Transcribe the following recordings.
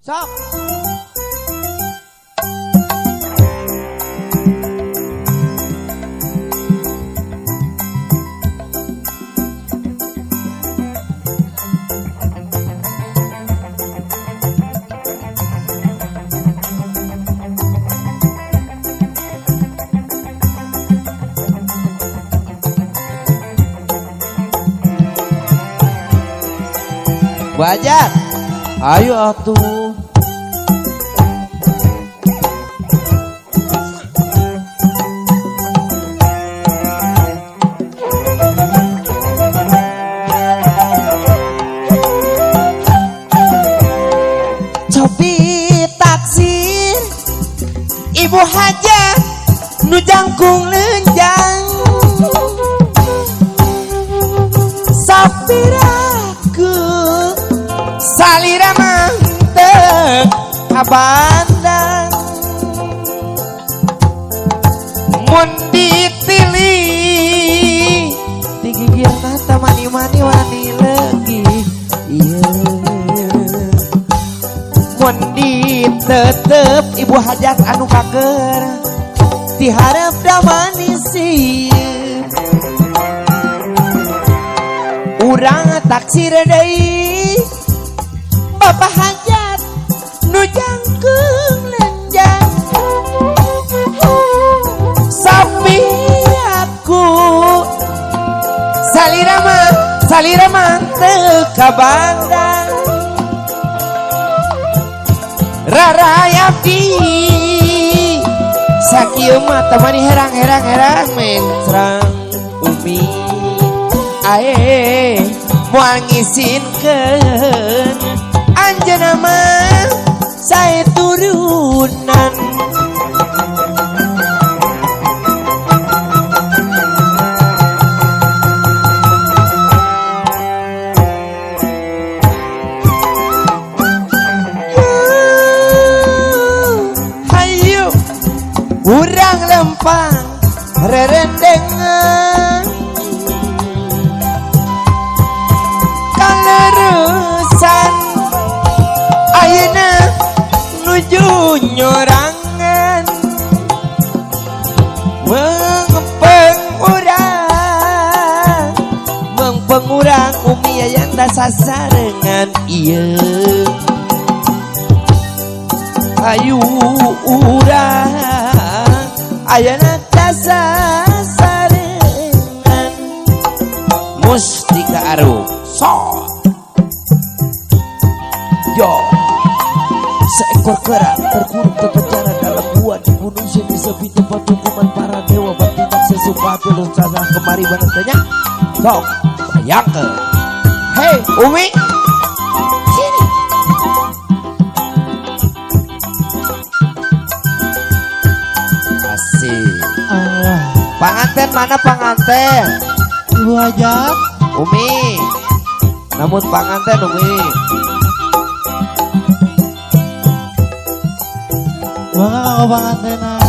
Sok. Wajar. Ayo atuh. Cobi taksir ibu hajat nu jangkung lenjang sapiraku salira mantep kabandang mun ditili digigirna mani-mani wani legi ieu mun ditetep ibu hajat anu kager diharap da manis urang taksir deui bapak hajat nu jangkung lenjang sapi aku salira mah teu kabandang rarayap di sakieu mah temani herang-herang-herang mencrang umi ae moal ngisinkeun anjeunna mah sae turunan. Hayu urang lempang rerendengan kaleresan ayeuna nuju nyorangan mengpeng urang umi yayan da sasarengan ieu ayu urang ayeuna da sasarengan Mustika Arum so yo. Seekor kera terkurung terpenjara dalam gua di gunung sini sepi tempat hukuman para dewa bertindak sesuka hati lu sana kemari mana tanya sok bayangkan. Hei Umi sini asik. Allah. Panganten mana panganten? Ibu hajat Umi namun panganten Umi. Wah, pangantena.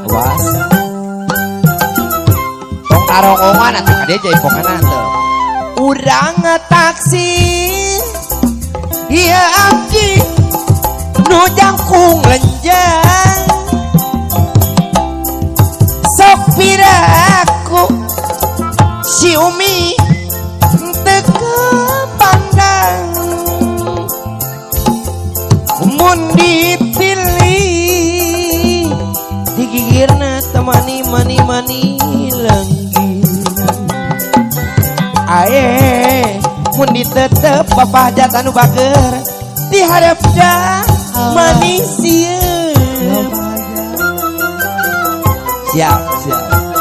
Awas. Tong karongongan atuh ka dieu jaipongan atuh. Urang taksi ieu abdi nu jangkung lenjang sok piraku si Umi teu kepandang mun ditili digigirna temani mani mani lenggi ae mun ditetep bapak hajat anu bager diharap da manis sieun. Siap siap.